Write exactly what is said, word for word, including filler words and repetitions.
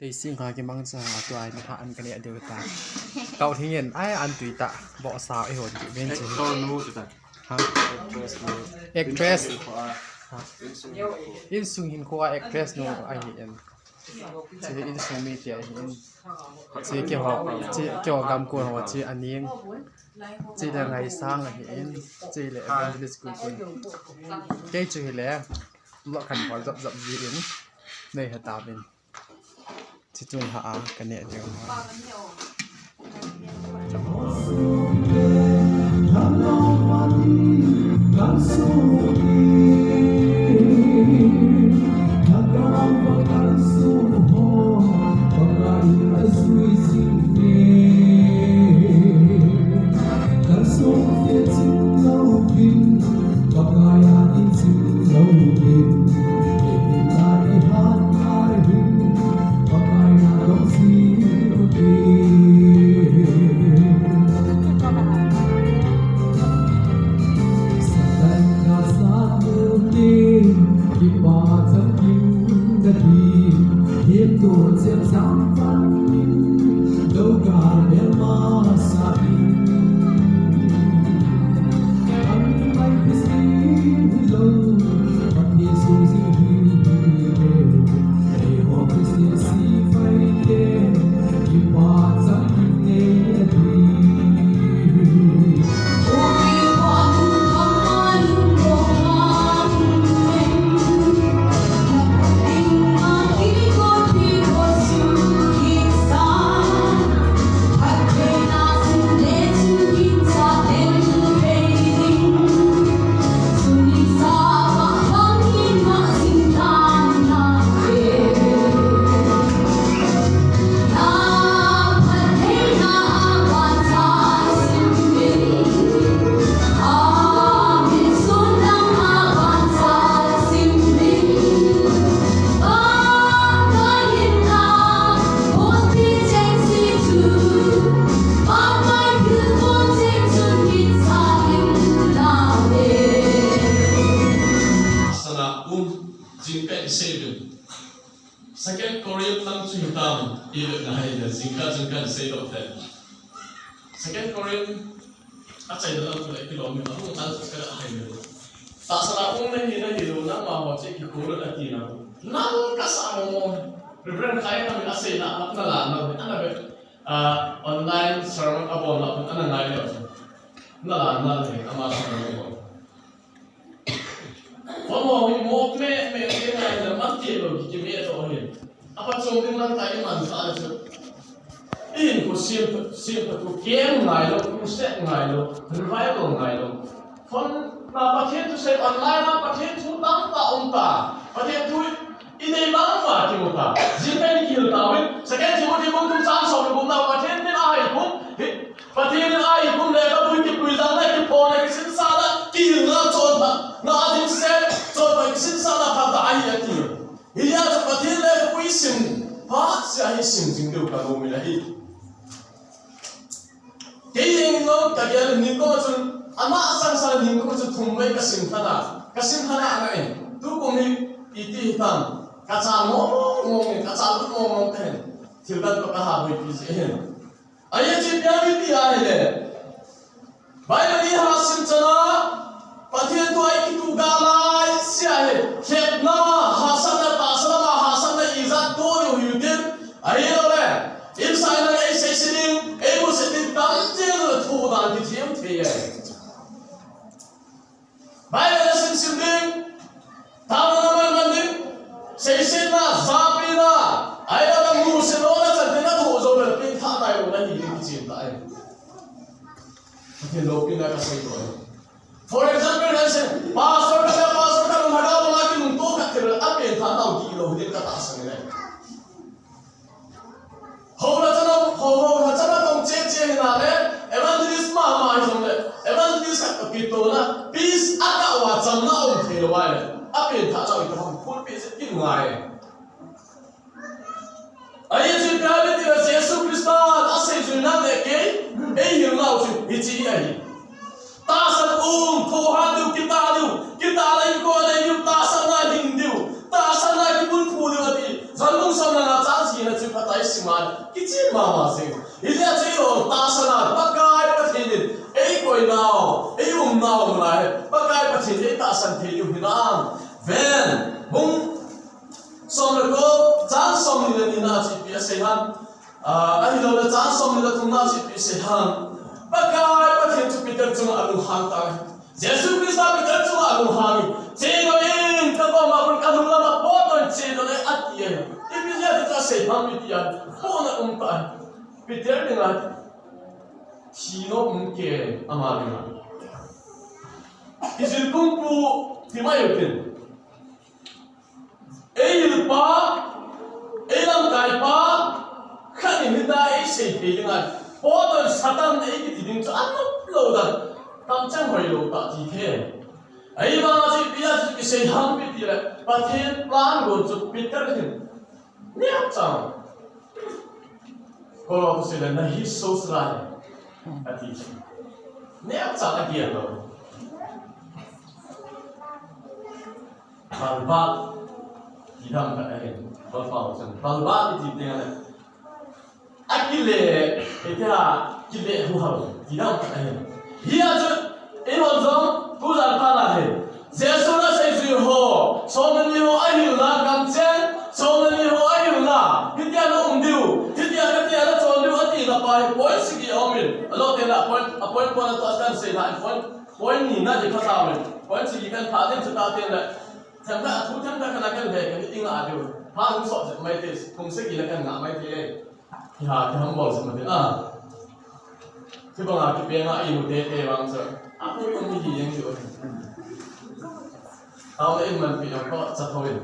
Teising kha kimangcha, tua in ha an ka neh diu ta. Tao thing in, ai an tui ta, bo sa i hon ti ben chi. Actor nu ti ta. Ha? Actress nu. Actress. Ha. Insung hin kho a actress nu ahi in. Chi insung mi ti ahi in. Chi keiho, chi keiho gam ko ho chi aning. Chi le Ngaisang ahi in. Chi le Evangelist Kukun. Kei chu hi le. Lo khan hol jop jop ji in. Nei ha ta bin. Chi chun ha a ka neh diu. Sana um jingkah isei uvin. Second Corinth lang chu hitam, i le na hai le, jingkah, jingkah isei doh te. Second Corinth, achaina lang chu le kilom ni, ahung chan chu ka hai le. Tahsan a um nahi nahi lou, nangma ho chu kikholut ati na. Nang kasa mo mo. Reverend Khai na min aseina, na la na, ana be. Ah, online sermon abol na, ana ngai le. Na la na le, ama sa mo. Vamo hi mok me, me, me ngai le, man ti lo, ki, ki me to hi. Apa chom ding lang kai man ta chu. In ko sim, sim tu kem ngai lo, ko se ngai lo, revival ngai lo. Phone na Pathen thusei online na Pathen thu tamtah um ta. Pathen thu i nei bang uva kimu ta. Jingkah in kihil tauvin. Second Timothy bung thum chang som le gupna Pathen min a hai kum. Hi, Pathen in a hai kum le ka pui kipui jang na kiphona kisinsana kihilna chonphat. Na a ding se chonphat kisinsana phat ta ahi ati. Hijeh chun Pathen lekhabu isim phat seh a hi sim jing diu ka nom in ahi. Kei jeng in jong ka gel in ning koma chun, ama sangsa ning koma chun thum vei ka sim tha a, ka sim tha a ngai in. Tukum hi iti hitam, ka cha mong mong in, ka cha lut mong mong ka hin. Thil dan toh ka ha boipi jeh hin. Ahi chu ipi ham iti ahile, Bible i ha sim chan a, Pathen thu a i kituh ga lai sia hi, khetna, hahsatna, tahsa lama hahsatna ijat toh u hiu tin, ahilou le, insung a ei sei sei ding, ei mu sei ding tam jeng le thu dan kithem thei e. Bible a sim sim ding, taona man man ding, seisetna, japina, ahilou le musit lona chan ding a thu jo le pengthah nai lou na hi ding kichen ta e. Pathen loupina ka sei lou. For example, let's say, pastor ka, pastor ka, lhagao lama kilungto khat thei le, a pengthah nau ti lou ding ka tahsan e. Houna chana, hou, houna chana tong che che hina le, evangelist mama hi jong le, evangelist khat ka kitohna, peace a kah uva chamna um thei lou ahile, a pengthah nau i ka hung pulpit seh kin ngai. Ahi chu ipi ham iti le Jesu Christa a seijui nau le kei, ei hil nau chu hiche ahi. Tahsan um, thohhat diu, kitah diu, kitah le inko le diu, tahsan a hing diu, tahsan a kibulphu diu ati. Johan bung somna nga chang sagi na chu Sima, kichim mama jing. Hijeh chun tahsan a, Pakai Pathen in eikoi nau, eium nau ngai, Pakai Pathen in eitahsan thei diu hinam. Ven, bung som le ko, chang som ni le ni na chu ipi asei ham. Ah, ahilouleh chang som ni le thum na chu ipi asei ham. Pakai Pathen chu Peter chunga alunghang tai. Jesu Christa Peter chunga alunghang in, "Chedoh in, ka koma khun ka nung lama potdoh in chedoh in," ati e. Ipi jeh a chu asei ham iti a, potna um tai. Peter dinga thi nom um kei, ama dinga. Kijil kumpu ti mai u tin. Eihilpa, eilamkaipa, khat in hita eisei thei ding ahi. Potdoh in Satan eikiti ding chu anop lou dan. Kamcheng hoilou tah ti thei. Ahivanga chu ipi a chu kisei ham ipi tile, Pathen plan gon chu Peter hin neocha Kolo thusei le, "Nahi sosrai," ati chu. Neocha agel lou. Balbal, tidam khat ahin. Balbal chun. Balbal iti teng le, akile, itia, kile huhal, tidam khat ahin. Hia chu, eihon jong, tujan phat a hin. Jesu nasei jui ho, som le ni ho ahilna, kamcheng, som le ni ho ahilna, hitia na um diu, hitia katia na chon diu, ati na pa hi, point sagi aum in, alo te na point, a point point a to kan sei na, point, point ni na di kha sa min, point sagi kan pha din chu ta te le, themkhat, thu themkhat kan kan le, kan i nga diu, pha hung so mai te, thum sagi le kan nga mai te. Kiha, kiham bol sa mati a. Kibanga kipenga imu tete vang sa. Apui um hi jeng diu. Tao le in man pi jong ko cha tho in.